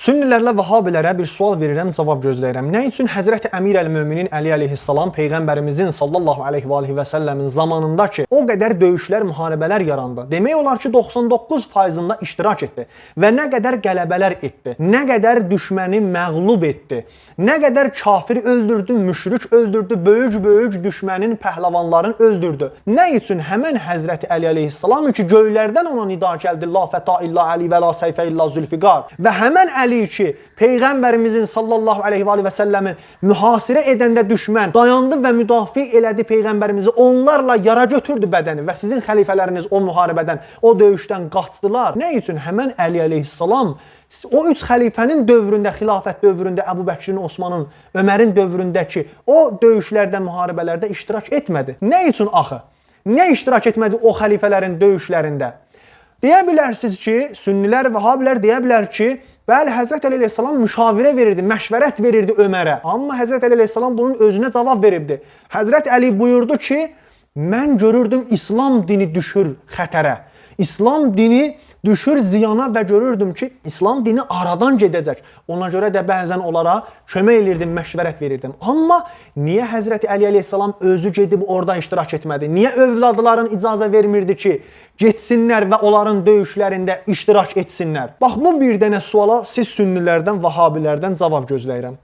Sünnilərlə Vahabilərə bir sual verirəm, cavab gözləyirəm. Nə üçün Həzrəti Əmir əl-Möminin Əli əleyhissalam peyğəmbərimizin sallallahu əleyhi və alihi və səlləmin zamanında ki, o qədər döyüşlər, müharibələr yarandı. Demək olar ki, 99%-ında iştirak etdi və nə qədər qələbələr etdi, nə qədər düşməni məğlub etdi, nə qədər kafir öldürdü, müşrik öldürdü, böyük-böyük düşmənin pəhləvanlarını öldürdü. Nə üçün həmən Həzrəti Əli əleyhissalam ki, göylərdən ona nida gəldi, la fəta illa Əli və la seyfə illa Zülfiqar və həmən Əli ki, peyğəmbərimizin sallallahu əleyhi və alihi və səlləmin mühasirə edəndə düşmən dayandı və müdafiə elədi peyğəmbərimizi, onlarla yara götürdü bədəni və sizin xəlifələriniz o müharibədən, o döyüşdən qaçdılar. Nə üçün həmən Əli əleyhissalam o üç xəlifənin dövründə, xilafət dövründə Əbu Bəkrin, Osmanın, Ömərin dövründəki o döyüşlərdə, müharibələrdə iştirak etmədi? Nə üçün axı? Niyə iştirak etmədi o xəlifələrin döyüşlərində? Deyə bilərsiniz ki, sünnilər, vəhabilər deyə bilər ki, bəli, Həzrət Əli əleyhissalam müşavirə verirdi, məşvərət verirdi Ömərə. Amma Həzrət Əli əleyhissalam bunun özünə cavab veribdi. Həzrət Əli buyurdu ki, mən görürdüm İslam dini düşür xətərə. İslam dini düşür ziyana və görürdüm ki, İslam dini aradan gedəcək. Ona görə də bəzən onlara kömək elirdim, məşvərət verirdim. Amma niyə Həzrəti Əli əleyhissalam özü gedib orada iştirak etmədi? Niyə övladların icazə vermirdi ki, getsinlər və onların döyüşlərində iştirak etsinlər? Bax bu bir dənə suala siz sünnilərdən, vahabilərdən cavab gözləyirəm.